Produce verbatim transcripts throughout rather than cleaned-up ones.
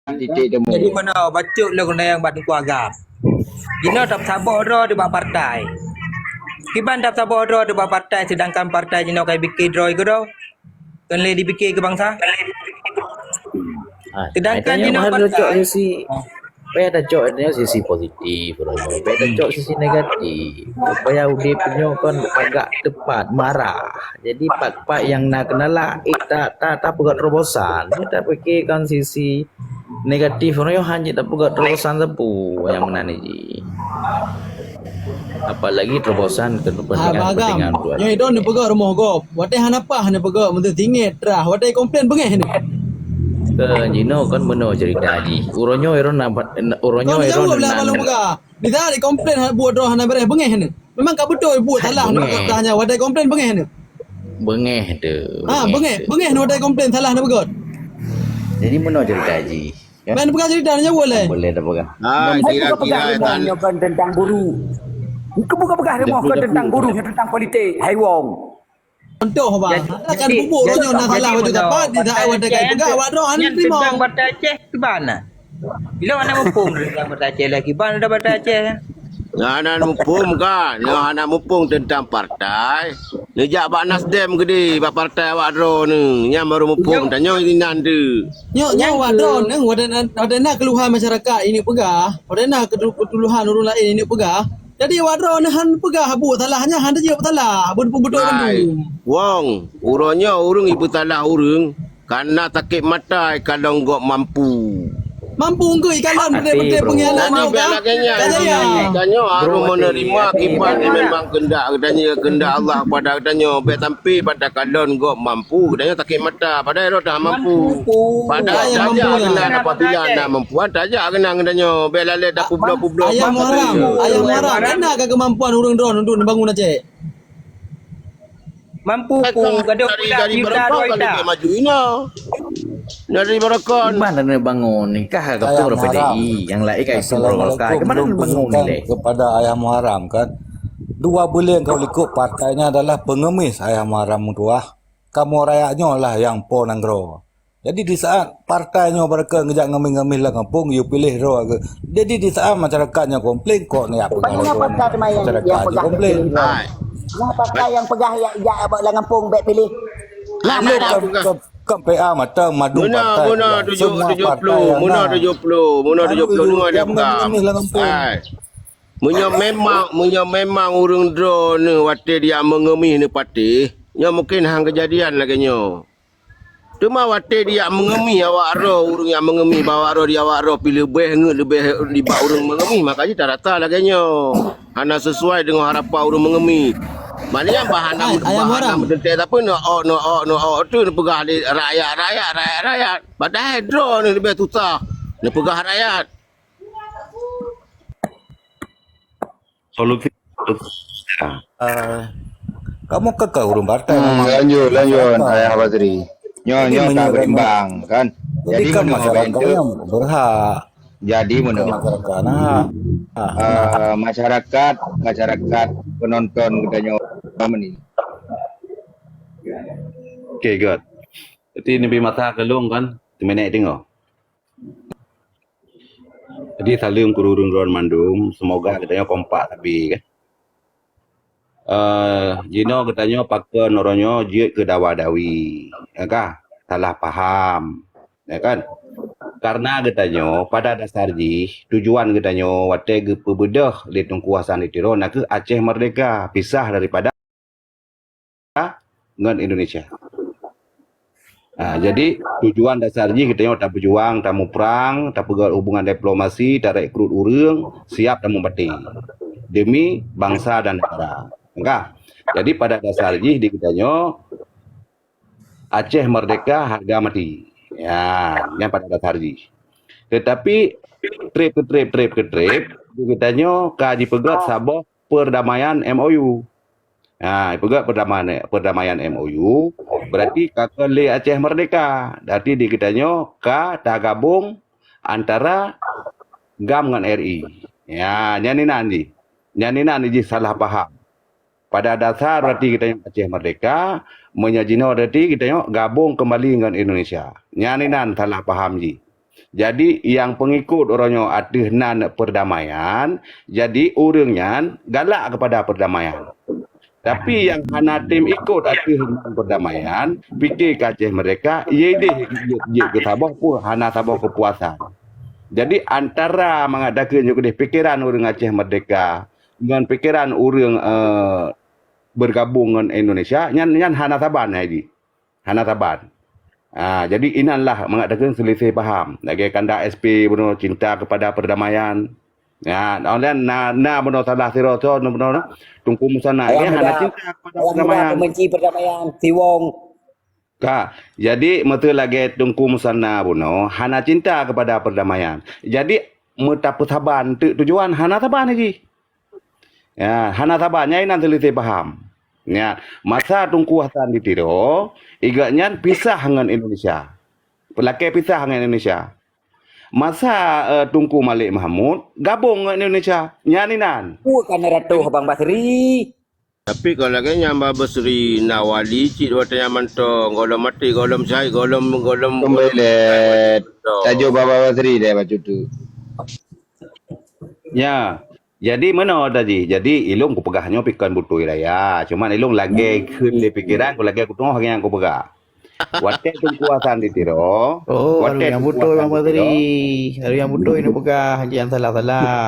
Titik temu. Jadi meunoe, bacut lé geunayan bak Teungku Agam. Jinoe tapeusaboh droe di bak partai. Kiban tapeusaboh droe di bak partai, seudangkan partai jinoe ka jibike droe keudroe. Kon lé dibike keu bansa. Ah, seudangkan jinoe partai. Payah tacok nyoe sisi positif, payah tacok sisi negatif. Supaya udép nyoe kon agak teupat, marah. Jadi, pat-pat nyang na keunala, eh, ta, ta, tapeugah terobosan. Nyoe tapike kon sisi negatif, nyoe hana jeuet tapeugah terobosan sapeue nyang meunan jih. Apalagi terobosan keu kepentingan, kepentingan keluarga. Nyoe idong neupeugah rumoh gob. Watèe hana paih neupeugah, meunteue tingét, trah. Watèe komplain beungéh neuh. Ke jinoe kon meunoe cerita jih. Uroe nyoe iron na, uroe nyoe iron na. Di sana dikomplain buet droe hana beureh, beungéh neuh. Memang ka beutôi buet salah neuh, watèe komplain beungéh neuh. Beungéh tu. Ha, beungéh, beungéh neuh watèe komplain salah neuh beugöt. Jadi meunoe cerita jih. Ban peugah cerita nyoe boleh. Boleh dah peugah. Ha, kira-kira kan nyoe kan tentang buruh. Engkau bukan peugah rumoh ke tentang buruh, tentang politik, hai wong. Contoh, bah. Jadi, kan bubuk jadi, nyoe na salah baju tapat, di saat watèe kai peugah, awak droe hana terima. Tentang Banda Aceh, kiban na? Bila hana muphom tentang Banda Aceh lagi, ban ada Banda Aceh. Hana muphom kan? Nyoe hana muphom tentang partai. Neujak bak Nasdem keudéh, bak partai awak droe neuh. Nyan baru muphom. Tanyoe inan tu. Nyoe, nyoe awak droe neuh, watèe na, watèe na keluhan masyarakat ini peugah, watèe na ketu-, ketulohan ureueng laén ini peugah. Jadi, awak droe neuh han peugah buet salah nyan, han teujeuet salah, buet beutôi bandum. Wong, uroe nyoe ureueng ipeusalah ureueng, kareuna sakét mata ikalon gob mampu. Mampu engkau ikalon beutôi-beutôi pengkhianat nyoe kan? Tanyoe harus menerima akibat ni memang kehendak geutanyoe, kehendak Allah kepada geutanyoe. Bèk sampai pada kalon gob mampu, geutanyoe sakét mata. Padahai droe dah mampu. Padahai tajak keunan apabila na mampuan, tajak keunan geutanyoe. Bèk lalé tapubloe-publoe. Ayah Muharram, Ayah Muharram, na ka keumampuan ureueng droe untuk neubangun Aceh? Mampu pun, gadôh pula dari juta, dua juta. Maju ina. Dari Barakon. Di mana neubangun? Nikah ke Ayah Muharram. P D I, yang lain kan Assalamualaikum. Golkar. Di mana neubangun nilai? Kepada Ayah Muharram kan. Dua buleuen kau likot partainya adalah pengemis Ayah Muharram meutuah. Kamoe rakyat nyoe lah nyang po nanggroe. Jadi di saat partai nyoe barokon geujak ngemis-ngemis lam gampông, yue piléh droe ke. Jadi di saat masyarakat nyoe komplain, kok neuyak peugah lagèe nyan? Masyarakat nyoe komplain. Nyang partai nyang peugah jak, jak bak lam gampông bèk piléh. Lah, lah, kan, kan, kan P A mata madu partai. Meunoe tujuh puluh, meunoe tujuh puluh, meunoe tujuh puluh, nyoe dia peugah. Meunyoe memang, meunyoe memang ureueng droeneuh watèe dia meungemis neupatéh, nyoe mungken han keujadian lagèe nyoe. Teuma watèe dia meungemis awak droe, ureueng nyang meungemis bak awak droe, di awak droe pih leubeh ngeut leubeh nibak ureueng meungemis, maka jih tarasa lagèe nyoe. Hana sesuai deungon harapan ureueng meungemis. Maknanya bah hana, bah hana meuteuntèe sapeue, neuok, neuok, neuok, tu neupeugah lé rakyat, rakyat, rakyat, rakyat. Padahai droeneuh leubeh susah neupeugah rakyat. Solusi. Ah, kamoe keu ureueng partai. Hmm, lanjut, lanjut, Ayah Basri. Nyoe, nyoe ka berimbang, kan? Jadi, kan masyarakat yang berhak. Jadi, masyarakat, nah, ah, masyarakat, masyarakat penonton kita nyoe, apa ni? Okay, good. Jadi, Nabi Mata kelung, kan? Teumèe deungö. Jadi, saleuem keu ureueng droe mandum, semoga geutanyoe kompak sabe, kan. Eh, jinoe geutanyoe pakon uroe nyoe jeuet keu dawa-dawi, ya kah? Salah paham, ya kan? Karena geutanyoe pada dasar jih, tujuan geutanyoe watèe geupeubeudôh lé Teungku Hasan di Tiro nakeuh Aceh Merdeka, pisah daripada ngon Indonesia. Ha, jadi, tujuan dasar jih geutanyoe tapeujuang, tamuprang, tapeugöt hubungan diplomasi, tarekrut ureueng, siap tameumaté demi bansa dan negara. Ka? Jadi, pada dasar jih di geutanyoe, Aceh merdeka harga mati. Ya, nyan pada dasar jih. Tetapi, trép keu trép, trép keu trép, di geutanyoe ka jipeugöt saboh perdamaian M O U. Ha, peugah perdamaian, perdamaian M O U, berarti ka kon lé Aceh merdeka. Berarti di geutanyoe ka tagabong antara GAM ngon R I. Ya, nyan inan jih. Nyan inan jih salah paham. Pada dasar berarti geutanyoe Aceh merdeka, meunyoe jinoe berarti geutanyoe gabong kembali ngon Indonesia. Nyan inan salah paham jih. Jadi, nyang peungikot uroe nyoe ateueh nan perdamaian, jadi ureuëng nyan galak keupada perdamaian. Tapi nyang hana tem ikot ateueh nan perdamaian, pike keu Aceh Merdeka, ye deh jeuet, jeuet keu saboh pun hana saboh keupuasan. Jadi, antara mangat dakeuet nyoe keudeh pikeran ureuëng Aceh Merdeka ngon pikeran ureuëng, eh, bergabung ngon Indonesia, nyan, nyan hana saban hai jih. Hana saban. Ah, jadi inan lah mangat dakeuet seuliseh paham. Lagée kanda S P bunoe cinta kepada perdamaian. Ya, online na, na bunoe salah sidroe, so, na bunoe, Teungku Musana. Ayah Dia hana muda, cinta kepada ayah muda perdamaian. Pembenci perdamaian. Siwong. Ka, jadi meuseu lagée Teungku Musana bunoe hana cinta kepada perdamaian. Jadi meutapeusaban teuk tujuan hana saban lagi. Ya, hana saban, nyai nan seuliseh paham. Ya, masa Teungku Hasan di Tiro, igat nyan pisah ngon Indonesia. Peulakée pisah ngon Indonesia. Masa, eh, Teungku Malik Mahmud gabong ngon Indonesia. Nyan inan. Peue ka na ratoh Abang Basri? Tapi kalau lagée nyan Abang Basri na wali cit watée nyan mantong, gohlom maté, gohlom syahid, gohlom, gohlom, gohlom Kembali. Tajuk Abang Basri deh bacut tu. Ya. Jadi meunoe tadi. Jadi ilong kupeugah nyoe pikon beutôi raya. Cuman ilong lagée kheun lé pikeran ku lagée kutuoh nyang kupeugah. Watée Teungku Hasan di Tiro, Oh, watée nyang Teungku beutôi Hasan Bang di Tiro. Fadri. Lalu nyang beutôi ni peugah, nyang salah-salah.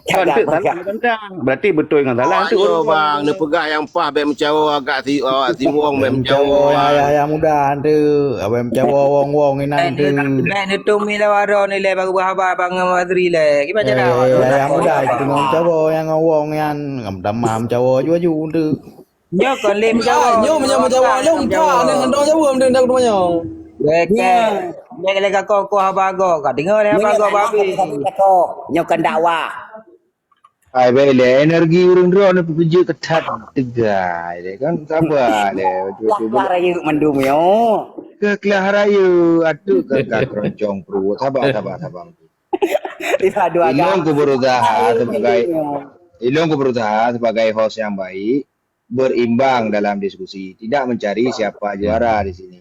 Kan tu salah tentang. Berarti beutôi ngon salah tu. Ayo bang, ni peugah nyang pah bek mencawa agak si awak siwong bek mencawa. Ya, ya, ya, muda tu. Abang mencawa wong-wong inan tu. Bek ni tumi lah waro ni le baru berhaba bang Fadri le. Gimana cara? Eh, ya, ya, muda itu dengan mencawa yang wong yang damam mencawa aju-aju tu. Nyoe kon lé Jawa. Nyoe meunyoe Jawa lom, tak ada ngendong Jawa meunan dak teumanyong. Weh, kek. Lé lé ka koh haba go, ka deungoe lé haba go babi. Nyoe kon dakwah. Ai baik lé, energi ureuëng droe ni peukeujeut keuthat teugai lé kan, sabar lé. Lah, lah rayeuk mandum nyoe. Ke kelah rayeuk, atuk ke ka keroncong pruet. Sabar, sabar, sabar. Ilong ku berusaha sebagai, ilong ku berusaha sebagai host yang baik, berimbang dalam diskusi, tidak mencari siapa juara di sini.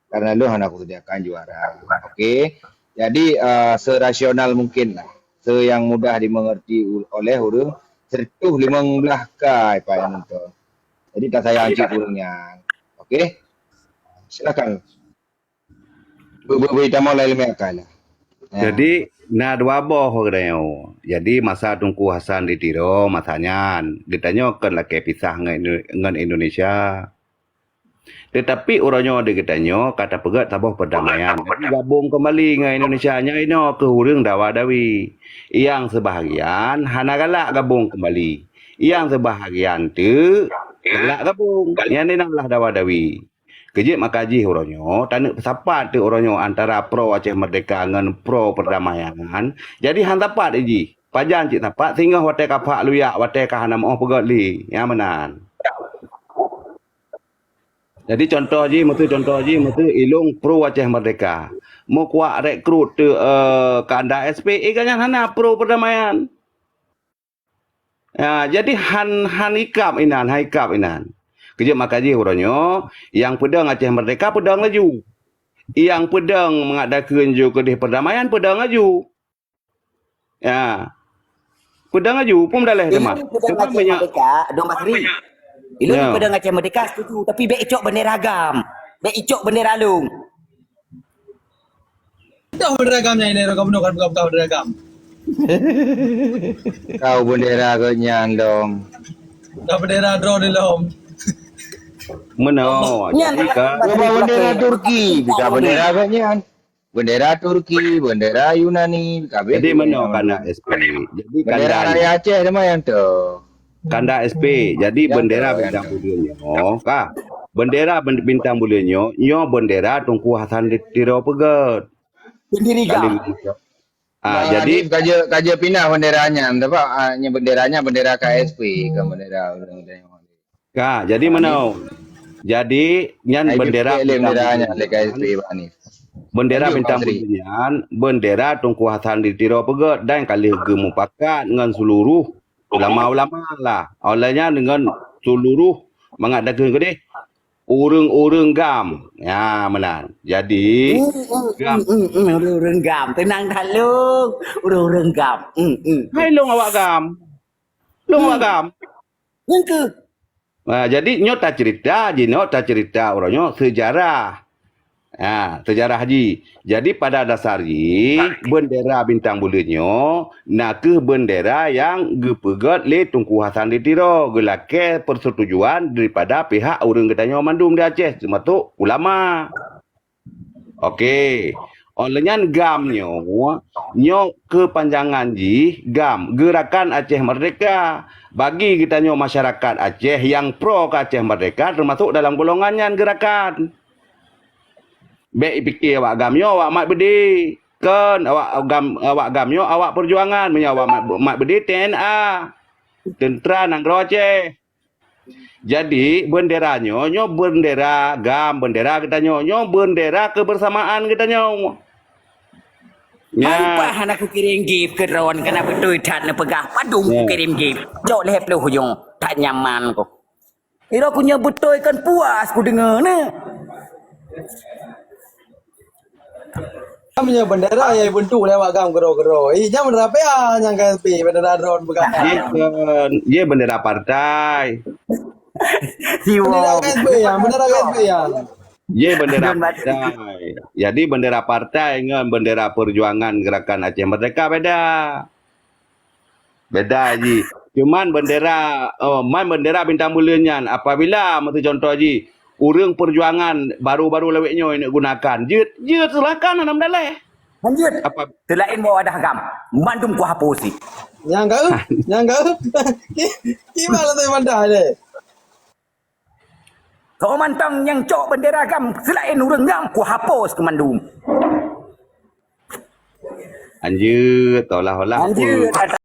Karena lu hana kusediakan juara. Oke. Jadi uh, serasional mungkin lah. Se yang mudah dimengerti oleh ureuëng seratus lima belas kai payah nonton. Jadi tak sayang cik ureuëng nyan. Oke. Silakan. Beri tamah lain lima kai lah. Jadi na dua boh geutanyoe. Jadi masa Teungku Hasan di Tiro masa nyan, geutanyoe kon lakée pisah ngon ngon Indonesia. Tetapi uroe nyoe di geutanyoe ka tapeugét saboh perdamaian. Jadi gabong keumbali ngon Indonesia nyoe inoe keu ureuëng dawa-dawi. Nyang seubahagian hana galak gabong keumbali. Nyang seubahagian teuk galak gabong. Nyan inong lah dawa-dawi. Keujeuet maka jih uroe nyoe, taneuk peusapat teuk uroe nyoe antara pro Aceh Merdeka ngon pro perdamaian. Jadi han sapat jih. Pajan cit sapat singoh watée kapak luyak watée ka hana meuoh peugét lé. Nyang meunan. Jadi contoh jih meuseu contoh jih meuseu ilong pro Aceh Merdeka. Meukuak rekrut teuk eh, kanda S P I kan nyan hana pro perdamaian. Ya, jadi han han ikab inan, han ikab inan. Keujeuet maka jih uroe nyoe, nyang peudong Aceh Merdeka peudong laju. Nyang peudong mangat dakeuh ju keudeh perdamaian peudong laju. Ya. Peudong laju pun daleh teuma. Ilong peudong Aceh Merdeka, Dong Basri. Ilong peudong Aceh Merdeka setuju, tapi bek icok bendera gam. Bek icok bendera lung. Dah bendera gam nyan ini, ragam penuh kan bukan bendera gam. Kau bendera kau nyan dong. Dah bendera drone ni lom. Meunoe, nyan jadi ka. Bendera Turki, bisa bendera kau nyan. Bendera Turki, bendera Yunani, kabeh. Jadi meunoe kana S P. Jadi bendera kandang. Rakyat Aceh nama yang tu. Kanda S P. Jadi bendera bintang buleuen nyoe, ka. Bendera bintang buleuen nyoe, nyoe bendera Teungku Hasan di Tiro peugét. Pendiri gam. Ah, jadi kaje kaje pinah bendera nyan, sebab ah, bendera nyan bendera K S P, bukan bendera. Ka, jadi meunoe. Jadi nyan bendera bendera nyan le K S P Pak Hanif. Bendera bintang buleuen nyan, bendera Teungku Hasan di Tiro peugét dan ka lheueh geumupakat ngon seluruh ulama-ulama lah. Awalnya dengan seluruh mangat dakeuh keudeh. Ureuëng-ureuëng GAM. Ya, meunan. Jadi, hmm, hmm, GAM. Hmm, hmm, hmm, ureuëng-ureuëng GAM. Teunang that lôn. Ureuëng-ureuëng GAM. Hmm, hmm. Hai lôn awak GAM. Lôn awak GAM. Nyan keuh. Ha, jadi nyoe tacerita, jinoe tacerita uroe nyoe sejarah. Ha, sejarah jih. Jadi pada dasar jih, bendera bintang buleuen nyoe na kheueh bendera nyang geupeugét lé Teungku Hasan di Tiro geulakée persetujuan daripada pihak ureuëng geutanyoe mandum di Aceh, teumasok ulama. Oke. Óh lheueh nyan GAM nyoe, nyoe keupanjangan jih GAM, Gerakan Aceh Merdeka. Bagi geutanyoe masyarakat Aceh nyang pro keu Aceh Merdeka, teumasok dalam golongan nyan gerakan. Bék ipike awak GAM nyoe awak mat beudé. Kon awak GAM, awak GAM nyoe awak peujuangan, meunyoe awak mat, mat beudé T N A, Teuntra Nanggroe Aceh. Jadi, bendera nyoe, nyoe bendera GAM, bendera geutanyoe, nyoe bendera kebersamaan geutanyoe. Nya. Hai, bah hana kukirém gift keu droen, kana beutôi that neupeugah, padum kukirém gift. Jok lhèe ploh ujong, that nyaman ku. Iro ku nyoe beutôi kan puas kudeungoe nyoe. Meunyoe bendera nyang bentuk lewat GAM keudroe-keudroe. Eh, nyan bendera P A nyang K S P, bendera droen beugah. Ye, ye bendera partai. Bendera K S P ya, bendera K S P ya. Ye bendera partai. Jadi bendera partai ngon bendera perjuangan Gerakan Aceh Merdeka beda. Beda jih. Cuman bendera, oh, man bendera bintang buleuen nyan, apabila, miseu contoh jih, ureuëng peujuangan baru-baru lawét nyoe neuk gunakan, jeuet, jeuet silakan hana meudaleh. Lanjut. Apa? Teulaén bawa dah GAM. Mandum kuhapus sih. Nyang ka, nyang ka. Ki, ki malah tu mandah deh. Kau mantong nyang cok bendera GAM, selain ureuëng GAM, kuhapus kemandum. Anjir, seolah-olah. Anjir.